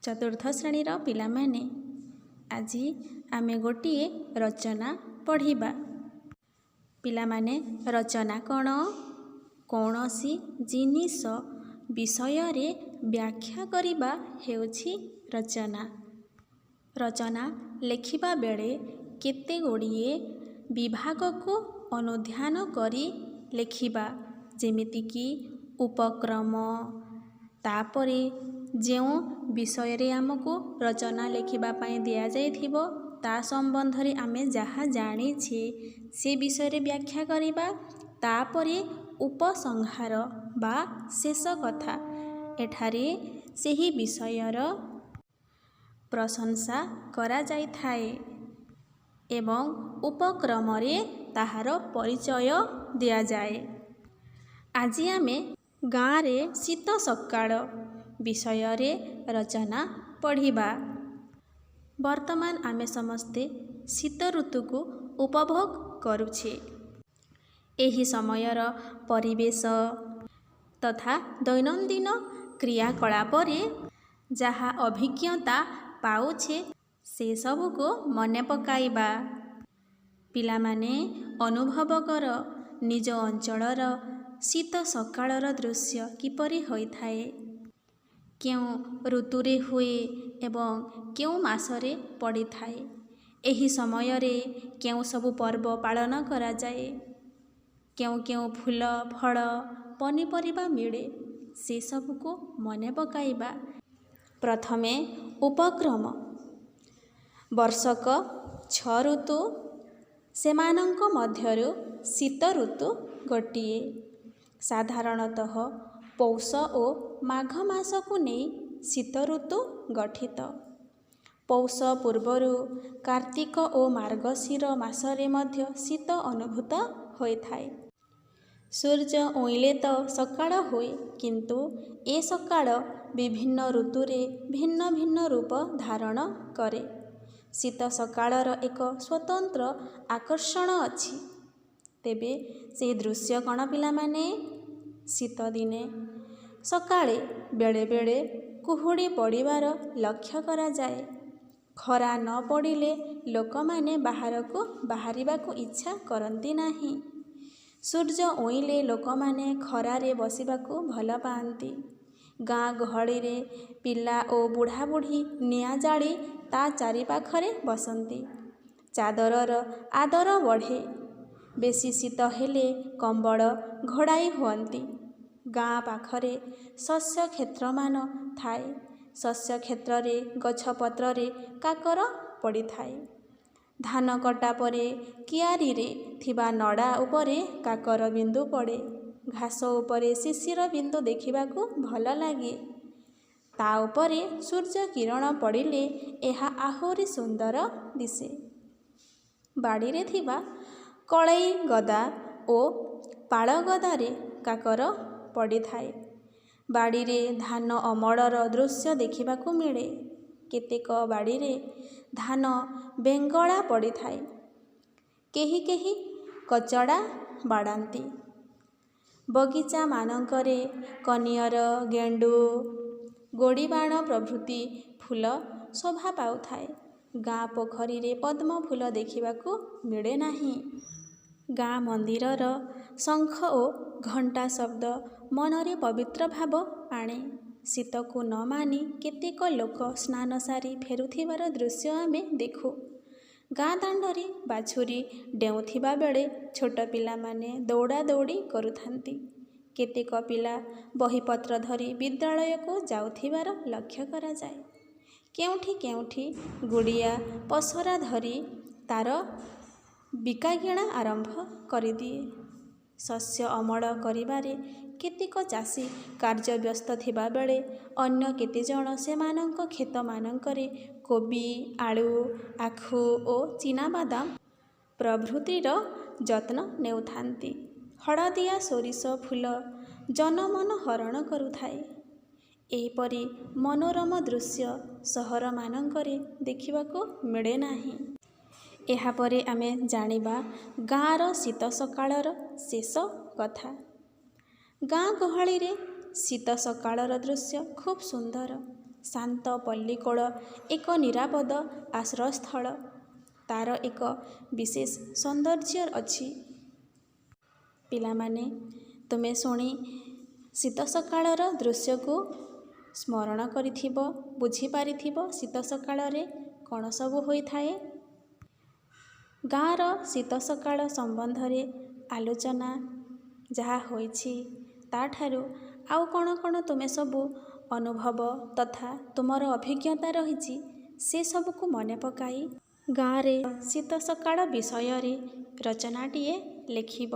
ଚତୁର୍ଥ ଶ୍ରେଣୀର ପିଲାମାନେ, ଆଜି ଆମେ ଗୋଟିଏ ରଚନା ପଢ଼ିବା। ପିଲାମାନେ, ରଚନା କ'ଣ? କୌଣସି ଜିନିଷ ବିଷୟରେ ବ୍ୟାଖ୍ୟା କରିବା ହେଉଛି ରଚନା। ରଚନା ଲେଖିବା ବେଳେ କେତେଗୁଡ଼ିଏ ବିଭାଗକୁ ଅନୁଧ୍ୟାନ କରି ଲେଖିବା, ଯେମିତିକି ଉପକ୍ରମ, ତାପରେ ଯେଉଁ ବିଷୟରେ ଆମକୁ ରଚନା ଲେଖିବା ପାଇଁ ଦିଆଯାଇଥିବ, ତା ସମ୍ବନ୍ଧରେ ଆମେ ଯାହା ଜାଣିଛେ ସେ ବିଷୟରେ ବ୍ୟାଖ୍ୟା କରିବା, ତାପରେ ଉପସଂହାର ବା ଶେଷ କଥା, ଏଠାରେ ସେହି ବିଷୟର ପ୍ରଶଂସା କରାଯାଇଥାଏ ଏବଂ ଉପକ୍ରମରେ ତାହାର ପରିଚୟ ଦିଆଯାଏ। ଆଜି ଆମେ ଗାଁରେ ଶୀତ ସକାଳ ବିଷୟରେ ରଚନା ପଢ଼ିବା। ବର୍ତ୍ତମାନ ଆମେ ସମସ୍ତେ ଶୀତ ଋତୁକୁ ଉପଭୋଗ କରୁଛେ। ଏହି ସମୟର ପରିବେଶ ତଥା ଦୈନନ୍ଦିନ କ୍ରିୟାକଳାପରେ ଯାହା ଅଭିଜ୍ଞତା ପାଉଛେ, ସେସବୁକୁ ମନେ ପକାଇବା। ପିଲାମାନେ, ଅନୁଭବ କର, ନିଜ ଅଞ୍ଚଳର ଶୀତ ସକାଳର ଦୃଶ୍ୟ କିପରି ହୋଇଥାଏ, କେଉଁ ଋତୁରେ ହୁଏ ଏବଂ କେଉଁ ମାସରେ ପଡ଼ିଥାଏ। ଏହି ସମୟରେ କେଉଁ ସବୁ ପର୍ବ ପାଳନ କରାଯାଏ, କେଉଁ କେଉଁ ଫୁଲ, ଫଳ, ପନିପରିବା ମିଳେ, ସେସବୁକୁ ମନେ ପକାଇବା। ପ୍ରଥମେ ଉପକ୍ରମ। ବର୍ଷକ ଛଅ ଋତୁ, ସେମାନଙ୍କ ମଧ୍ୟରୁ ଶୀତ ଋତୁ ଗୋଟିଏ। ସାଧାରଣତଃ ପୌଷ ଓ ମାଘ ମାସକୁ ନେଇ ଶୀତ ଋତୁ ଗଠିତ। ପୌଷ ପୂର୍ବରୁ କାର୍ତ୍ତିକ ଓ ମାର୍ଗଶିର ମାସରେ ମଧ୍ୟ ଶୀତ ଅନୁଭୂତ ହୋଇଥାଏ। ସୂର୍ଯ୍ୟ ଉଇଁଲେ ତ ସକାଳ ହୁଏ, କିନ୍ତୁ ଏ ସକାଳ ବିଭିନ୍ନ ଋତୁରେ ଭିନ୍ନ ଭିନ୍ନ ରୂପ ଧାରଣ କରେ। ଶୀତ ସକାଳର ଏକ ସ୍ୱତନ୍ତ୍ର ଆକର୍ଷଣ ଅଛି। ତେବେ ସେହି ଦୃଶ୍ୟ କ'ଣ ପିଲାମାନେ? ଶୀତଦିନେ ସକାଳେ ବେଳେବେଳେ କୁହୁଡ଼ି ପଡ଼ିବାର ଲକ୍ଷ୍ୟ କରାଯାଏ। ଖରା ନ ପଡ଼ିଲେ ଲୋକମାନେ ବାହାରକୁ ବାହାରିବାକୁ ଇଚ୍ଛା କରନ୍ତି ନାହିଁ। ସୂର୍ଯ୍ୟ ଉଇଁଲେ ଲୋକମାନେ ଖରାରେ ବସିବାକୁ ଭଲ ପାଆନ୍ତି। ଗାଁ ଗହଳିରେ ପିଲା ଓ ବୁଢ଼ାବୁଢ଼ୀ ନିଆଁ ଜାଳି ତା ଚାରିପାଖରେ ବସନ୍ତି। ଚାଦରର ଆଦର ବଢ଼େ। ବେଶି ଶୀତ ହେଲେ କମ୍ବଳ ଘୋଡ଼ାଇ ହୁଅନ୍ତି। ଗାଁ ପାଖରେ ଶସ୍ୟକ୍ଷେତ୍ରମାନ ଥାଏ। ଶସ୍ୟକ୍ଷେତ୍ରରେ ଗଛପତ୍ରରେ କାକର ପଡ଼ିଥାଏ। ଧାନ କଟା ପରେ କିଆରିରେ ଥିବା ନଡ଼ା ଉପରେ କାକର ବିନ୍ଦୁ ପଡ଼େ। ଘାସ ଉପରେ ଶିଶିର ବିନ୍ଦୁ ଦେଖିବାକୁ ଭଲ ଲାଗେ। ତା ଉପରେ ସୂର୍ଯ୍ୟ କିରଣ ପଡ଼ିଲେ ଏହା ଆହୁରି ସୁନ୍ଦର ଦିଶେ। ବାଡ଼ିରେ ଥିବା କଳେଇ ଗଦା ଓ ପାଳଗଦାରେ କାକର ପଡ଼ିଥାଏ। ବାଡ଼ିରେ ଧାନ ଅମଳର ଦୃଶ୍ୟ ଦେଖିବାକୁ ମିଳେ। କେତେକ ବାଡ଼ିରେ ଧାନ ବେଙ୍ଗଳା ପଡ଼ିଥାଏ। କେହି କେହି କଚଡ଼ା ବାଡ଼ାନ୍ତି। ବଗିଚାମାନଙ୍କରେ କନିଅର, ଗେଣ୍ଡୁ, ଗୋଡ଼ିବାଣ ପ୍ରଭୃତି ଫୁଲ ଶୋଭା ପାଉଥାଏ। ଗାଁ ପୋଖରୀରେ ପଦ୍ମଫୁଲ ଦେଖିବାକୁ ମିଳେ ନାହିଁ। ଗାଁ ମନ୍ଦିରର ଶଙ୍ଖ ଓ ଘଣ୍ଟା ଶବ୍ଦ ମନରେ ପବିତ୍ର ଭାବ ଆଣେ। ଶୀତକୁ ନ ମାନି କେତେକ ଲୋକ ସ୍ନାନ ସାରି ଫେରୁଥିବାର ଦୃଶ୍ୟ ଆମେ ଦେଖୁ। ଗାଁ ଦାଣ୍ଡରେ ବାଛୁରୀ ଡେଉଁଥିବା ବେଳେ ଛୋଟ ପିଲାମାନେ ଦୌଡ଼ାଦୌଡ଼ି କରୁଥାନ୍ତି। କେତେକ ପିଲା ବହିପତ୍ର ଧରି ବିଦ୍ୟାଳୟକୁ ଯାଉଥିବାର ଲକ୍ଷ୍ୟ କରାଯାଏ। କେଉଁଠି କେଉଁଠି ଗୁଡ଼ିଆ ପସରା ଧରି ତା'ର ବିକାକିଣା ଆରମ୍ଭ କରିଦିଏ। ଶସ୍ୟ ଅମଳ କରିବାରେ କେତେକ ଚାଷୀ କାର୍ଯ୍ୟବ୍ୟସ୍ତ ଥିବାବେଳେ ଅନ୍ୟ କେତେଜଣ ସେମାନଙ୍କ କ୍ଷେତମାନଙ୍କରେ କୋବି, ଆଳୁ, ଆଖୁ ଓ ଚିନାବାଦାମ ପ୍ରଭୃତିର ଯତ୍ନ ନେଉଥାନ୍ତି। ହଳଦିଆ ସୋରିଷ ଫୁଲ ଜନମନ ହରଣ କରୁଥାଏ। ଏହିପରି ମନୋରମ ଦୃଶ୍ୟ ସହରମାନଙ୍କରେ ଦେଖିବାକୁ ମିଳେ ନାହିଁ। ଏହାପରେ ଆମେ ଜାଣିବା ଗାଁର ଶୀତ ସକାଳର ଶେଷ କଥା। ଗାଁ ଗହଳିରେ ଶୀତ ସକାଳର ଦୃଶ୍ୟ ଖୁବ୍ ସୁନ୍ଦର। ଶାନ୍ତ ପଲ୍ଲୀକୋଳ ଏକ ନିରାପଦ ଆଶ୍ରୟସ୍ଥଳ। ତା'ର ଏକ ବିଶେଷ ସୌନ୍ଦର୍ଯ୍ୟ ଅଛି। ପିଲାମାନେ, ତୁମେ ଶୁଣି ଶୀତ ସକାଳର ଦୃଶ୍ୟକୁ ସ୍ମରଣ କରିଥିବ, ବୁଝିପାରିଥିବ ଶୀତ ସକାଳରେ କ'ଣ ସବୁ ହୋଇଥାଏ। ଗାଁର ଶୀତ ସକାଳ ସମ୍ବନ୍ଧରେ ଆଲୋଚନା ଯାହା ହୋଇଛି, ତା'ଠାରୁ ଆଉ କ'ଣ କ'ଣ ତୁମେ ସବୁ ଅନୁଭବ ତଥା ତୁମର ଅଭିଜ୍ଞତା ରହିଛି, ସେସବୁକୁ ମନେ ପକାଇ ଗାଁରେ ଶୀତ ସକାଳ ବିଷୟରେ ରଚନାଟିଏ ଲେଖିବ।